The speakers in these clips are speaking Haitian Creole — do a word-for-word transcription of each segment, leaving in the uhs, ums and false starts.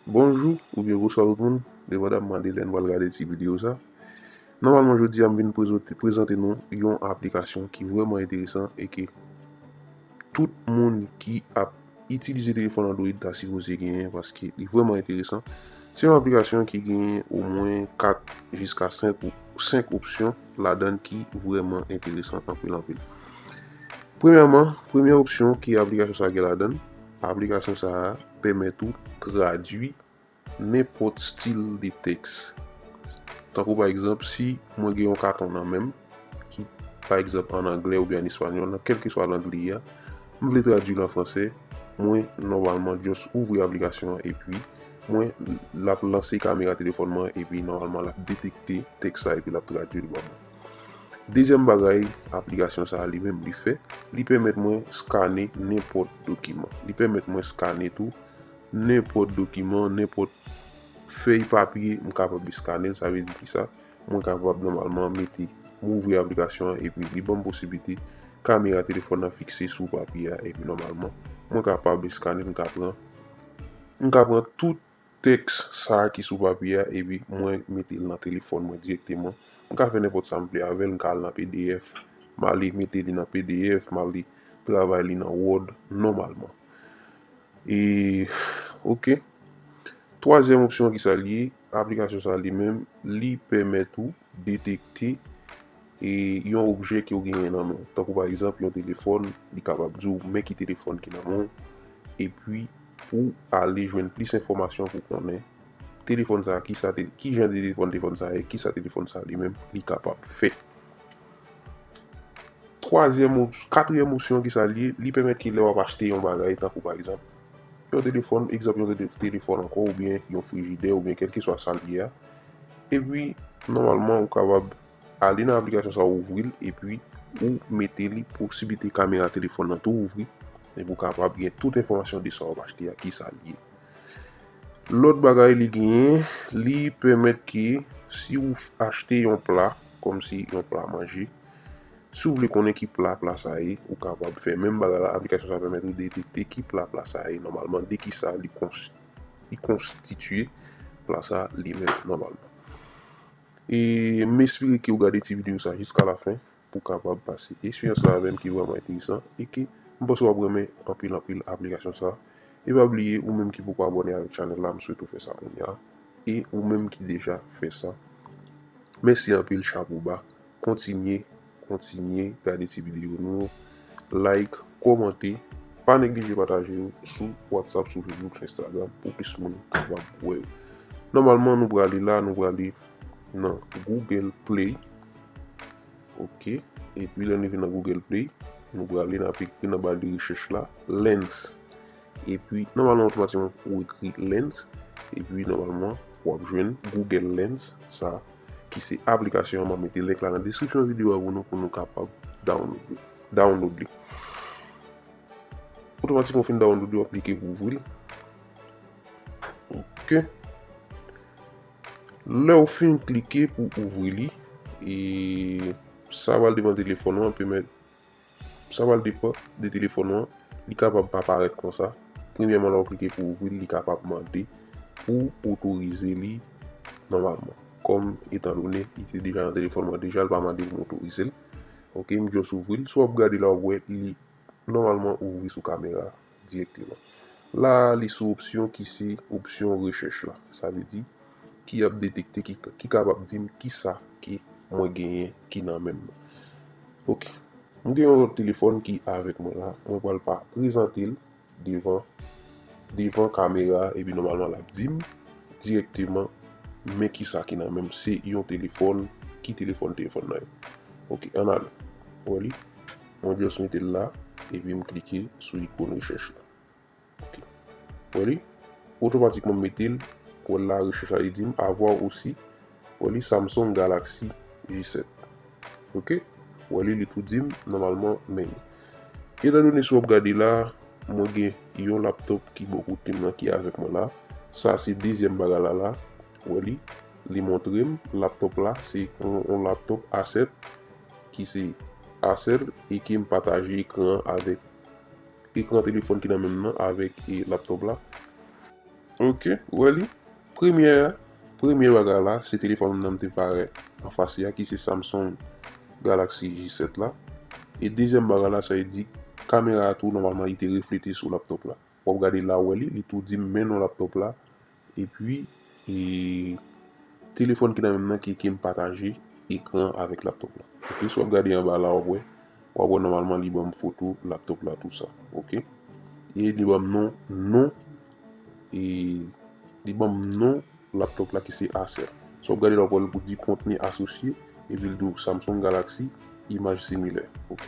Bonjou oubyen bonswa tout moun, depandaman de lè n pral gade ti videyo sa. Nòmalman, jodi a m vin prezante, prezante nou yon aplikasyon ki vrèman enteresan e ke tout moun ki ap itilize telefòn Android ta sipoze genyen, paske li vrèman enteresan. Se yon aplikasyon ki genyen omwen kat jiska senk, senk opsyon ladan l ki vrèman enteresan anpil, anpil. Premyèman, premyè opsyon ke aplikasyon sa a gen ladan l, aplikasyon sa a pèmèt ou tradui nenpòt stil de tèks. Tankou pa egzanp, si mwen gen yon katon nan men m, ki pa egzanp an anglè oubyen an espanyòl, nan kèlkeswa lang li ye a, m vle tradui l an fransè, mwen nòmalman just ouvri aplikasyon an epi mwen, l ap lanse kamera telefòn mwen epi nòmalman l ap detekte tèks sa epi l ap tradui l ban mwen. Dezyèm bagay aplikasyon sa a li menm li fè, li pèmèt mwen skane nenpòt dokiman. Li pèmèt mwen skane tou nenpòt dokiman, nenpòt fèy papye, m kapab eskane l. Sa vle di kisa? Mwen kapab nòmalman mete, m ouvri aplikasyon an epi li ban m posiblite kamera telefòn nan fikse sou papye a epi nòmalman mwen kapab eskane l, m ka pran, m ka pran tout tèks sa a ki sou papye a epi mwen mete l nan telefòn mwen dirèkteman. M ka fè nenpòt sa m vle avè l, m ka al nan P D F, m ale mete li nan P D F, m ale travay li nan Word nòmalman. E, oke. Twazyèm opsyon ki sa l ye, aplikasyon sa li menm, li pèmèt ou detekte e yon objè ke w genyen nan men w. Tankou pa egzanp, yon telefòn, li kapab di w men ki telefòn ki nan men w, epi pou ale jwenn plis enfòmasyon pou konnen telefòn sa a, kisa te, ki jan de telefòn telefòn sa a ye, kisa telefòn sa a li menm li kapab fè. Twazyèm op-, katriyèm opsyon ki sa l ye, li pèmèt ke lè w ap achte yon bagay, tankou pa egzanp, yon telefòn, egzanp yon tele-, telefòn ankò, oubyen yon frijidè, oubyen kèlkeswa sa l ye a, epi nòmalman ou kapab ale nan aplikasyon sa a, ouvri l, epi ou mete li posiblite kamera telefòn nan tou ouvri, epi ou kapab gen tout enfòmasyon de sa w ap achte a, kisa l ye. Lòt bagay li genyen, li pèmèt ke si w achte yon pla, kòmsi yon pla manje, si w vle konnen ki pla pla sa ye, ou kapab fè menm bagay la, aplikasyon sa pèmèt ou detekte ki pla pla sa ye nòmalman, de kisa li kons-, li konstitye pla sa li menm nòmalman. E m espere ke w gade ti videyo sa jiska lafen pou w kapab pase eksperyans la avè m ki vrèman enteresan e ke m panse w ap renmen anpil anpil aplikasyon sa. E pa bliye, ou menm ki poko abòne avèk chanèl la, m swete w fè sa kounye a. E ou menm ki deja fè sa, mèsi anpil, chapo ba. Kontinye, kontinye gade ti videyo nou yo, like, kòmante, pa neglije pataje yo sou WhatsApp, sou Facebook, sou Instagram, pou plis moun kapab wè yo. Nòmalman, nou prale la, nou prale nan Google Play. Oke. Epi, lè nou rive nan Google Play, nou prale, n ap ekri nan ba de rechèch la, Lens. Epi, nòmalman, otomatikman, ou ekri Lens. Epi, nòmalman, w ap jwenn Google Lens, sa, ki se aplikasyon an. M ap mete link la nan deskripsyon videyo a pou nou, pou nou kapab download li. Download li. Otomatikman, w fin download li, w ap klike pou ouvri l. Oke. Lè w fin klike pou ouvri li, e sa pral depann telefòn ou an, pèmèt, sa pral depann de telefòn ou an, li kapab pa parèt konsa. Premyèman, lè w klike pou ouvri l, li kapab mande pou otorize li nòmalman. Kòm, etandone li te deja nan telefòn mwen deja, l pa mande pou m otorize l. Oke, m just ouvri l. Si w ap gade la, w ap wè li nòmalman ouvri sou kamera dirèkteman. La a, li sou opsyon ki se opsyon rechèch la. Sa vle di, ki ap detekte, ki, ki kapab di m kisa ke mwen genyen ki nan men m nan. Oke. M gen yon lòt telefòn ki avèk mwen la. Mwen pral pa prezante l devan, devan kamera a, epi nòmalman l ap di m dirèkteman men kisa ki nan men m. Se yon telefòn, ki telefòn telefòn nan ye. Oke, ann ale. Wè li? Mwen just mete l la, epi m klike sou ikòn rechèch la. Oke. Wè li? Otomatikman m mete l, wè la rechèch la, li di m avoir aussi, wè li, Samsung Galaxy J sèt. Oke? Wè li, li tou di m, nòmalman, men li. Etandone si w ap gade la, mwen gen yon laptop ki bò kote m nan ki avèk mwen la. Sa se dezyèm bagay la la. Wè li, li montre m laptop la, se yon, yon laptop Acer, ki se Acer, e ke m pataje ekran an avèk, ekran telefòn ki nan men m nan avèk, e, laptop la. Ok, ou wè li? Premyè, premyè bagay la, se telefòn nan m te parèt anfas li a, ki se Samsung Galaxy J sèt la. E dezyèm bagay la, sa vle di kamera a tou, nòmalman, li te reflete sou laptop la. W ap gade la, ou wè li, li tou di m men non laptop la. Epi, e, telefòn ki nan men m nan ki, ki m pataje ekran avèk laptop la. Ok, si w ap gade anba la, w ap wè, w ap wè nòmalman li ban m foto laptop la, tou sa. Ok? E li ban m non, non, e li ban m non laptop la ki se Acer. Si w ap gade la, w ap wè l pou di contenu associé, epi l di w Samsung Galaxy, image similaire. Ok.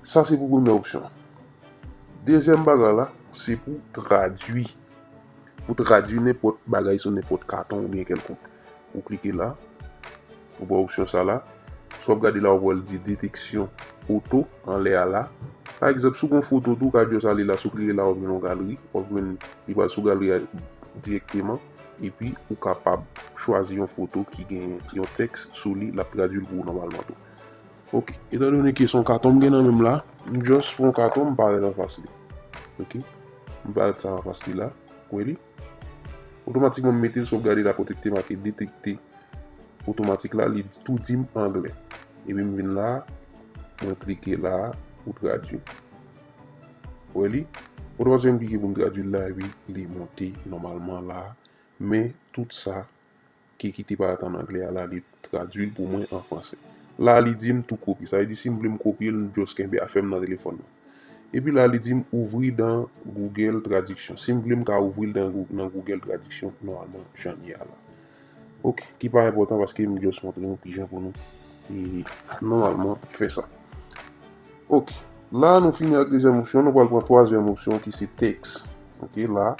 Sa se pou premyè opsyon an. Dezyèm bagay la, se pou tradui. Pou tradui nenpòt bagay sou nenpòt katon oubyen kèlkonk. Ou klike la, ou pran opsyon sa la. Si w ap gade la, w ap wè l di deteksyon oto anlè a la. Pa egzanp, si w gen yon foto tou, w ka jis ale la, si w klike la, w ap jwenn yon galri, w ap jwenn li pral sou galri a dirèkteman, epi ou kapab chwazi yon foto ki gen yon tèks sou li, l ap tradui l pou ou nòmalman tou. Ok, etandone ke se yon katon m gen nan men m la, m just pran yon katon, m parèt anfas li. Ok, m parèt sa anfas li la, ou wè li? Otomatikman, m mete l, si w ap gade la kote ki te make detekte otomatik la, li tou di m anglè. Epi m vin la, mwen klike la pou tradui. Ou wè li? Otomatikman, m klike pou m tradui l la, epi li monte nòmalman la. Men tout sa ki, ki te parèt an anglè a la, li tradui l pou mwen an fransè. La, li di m tou kopye. Sa vle di, si m vle m kopye l, m just kenbe afè m nan telefòn nan. Epi la, li di m ouvrir dans Google Traduction. Si m vle, m ka ouvri l nan Gou-, nan Google Traduction, nòmalman, jan l ye a la. Ok, ki pa enpòtan paske m just montre nou kijan pou nou, e, nòmalman, fè sa. Ok, la, nou fini ak dezyèm opsyon, nou pral pran twazyèm opsyon ki se tèks. Ok, la,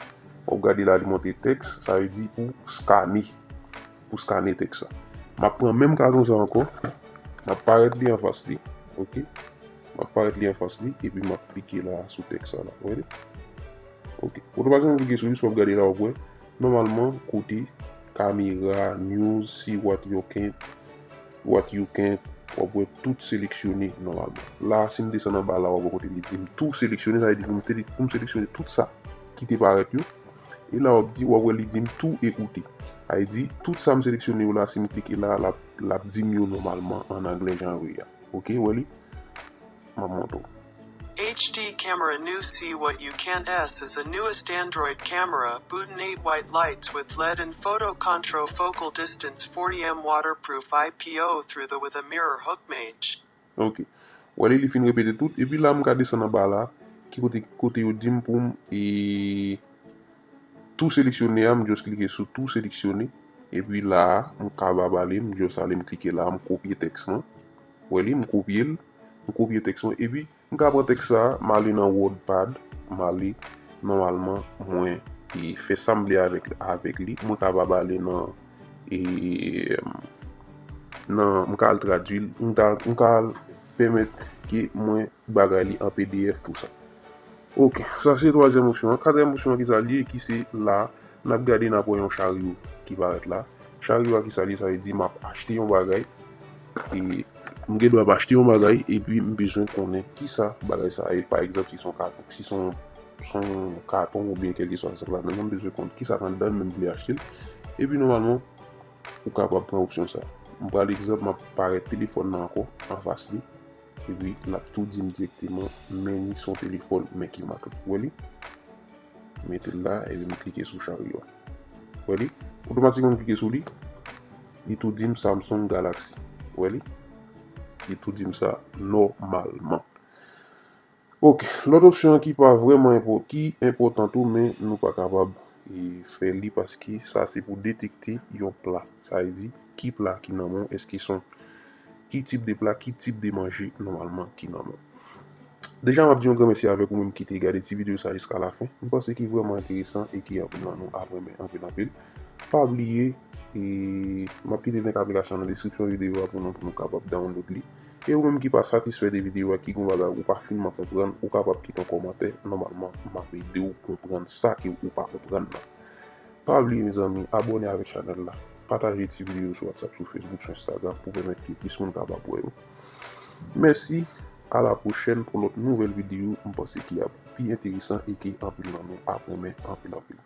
w ap gade la, li montre tèks, sa vle di pou skane, pou skane tèks la. M ap pran menm katon sa ankò, m ap parèt li anfas li, ok? M ap parèt li anfas li, epi m ap klike la sou tèks sa la, ou wè li? Ok, otomatikman m klike sou li, si w ap gade la, w ap wè, nòmalman, kote kamera, news, see what you can, what you can, w ap wè tout seleksyone nòmalman. La, si m desann anba la, w ap wè kote li di m tou seleksyone, sa vle di pou m tele-, pou m seleksyone tout sa ki te parèt yo. E la, w ap di, w ap wè li di m tou ekoute. Sa vle di, tout sa m seleksyone yo la, si m klike la, l ap, l ap di m yo nòmalman an anglè jan yo ye a. Ok, ou wè li? M ap montre w. H D camera new see what you can't S is a newest Android camera, button eight white lights with led and photo control focal distance forty M waterproof I P O through the with a mirror hook mage. Ok. Ou wè li, li fin repete tout. Epi la, m ka desann anba la. Ki kote, kote yo di m pou m, e, tou seleksyone a, m just klike sou tou seleksyone. Epi la, m ka ba bale, m just ale, m klike la, m kopye tèks lan. Ou wè li, m kopye l. M kopye tèks lan. Epi, m ka pran tèks sa, m ale nan WordPad, m ale, nòmalman, mwen, e, fè sa m vle avèk, avèk li. Mwen ka ba bale nan, e, nan, m ka al tradui l, m ka, m ka al pèmèt ke mwen bagay li an P D F tou sa. Ok, sa se twazyèm opsyon an. Katriyèm opsyon an ki sa l ye, ki se la, n ap gade n ap wè yon charyo ki parèt la. Charyo a ki sa l ye, sa vle di m ap achte yon bagay. E m gen dwa ap achte yon bagay, epi m bezwen konnen kisa bagay sa a ye. Pa egzanp, si se yon katon, si se yon, se yon katon oubyen kèlkeswa sa k ladan l, m bezwen konn kisa k anndan l, men m vle achte l. Epi nòmalman, ou kapab pran opsyon sa. M pran egzanp, m ap parèt telefòn nan ankò anfas li. Epi l ap tou di m dirèkteman, men ni se yon telefòn, men ki mak li. Ou wè li? M mete l la, epi m klike sou charyo a. Ou wè li? Otomatikman m klike sou li, li tou di m Samsung Galaxy. Ou wè li? Li tou di m sa nòmalman. Ok, lòt opsyon an ki pa vrèman enpò-, ki enpòtan tou, men nou pa kapab, e, fè li paske sa se pou detekte yon pla. Sa vle di, ki pla ki nan men w, èske se yon, ki tip de pla, ki tip de manje nòmalman ki nan men w. Deja, m ap di yon gran mèsi avèk ou menm ki te gade ti videyo sa jiska lafen. M panse ki vrèman enteresan e ki anpil nan nou ap renmen anpil, anpil. Pa bliye, e, m ap kite link aplikasyon an nan deskripsyon videyo a pou nou, pou nou kapab download li. E ou menm ki pa satisfè de videyo a, ki gen yon bagay ou pa finman konprann, ou kapab kite yon kòmantè. Nòmalman, m ap ede w konprann sa ke ou pa konprann nan. Pa bliye, mezanmi, abòne avèk chanèl la. Pataje ti videyo sou WhatsApp, sou Facebook, sou Instagram pou pèmèt ke plis moun kapab wè yo. Mèsi, a la pwochèn pou lòt nouvèl videyo, m panse ki ap pi enteresan e ke anpil nan nou ap renmen anpil, anpil.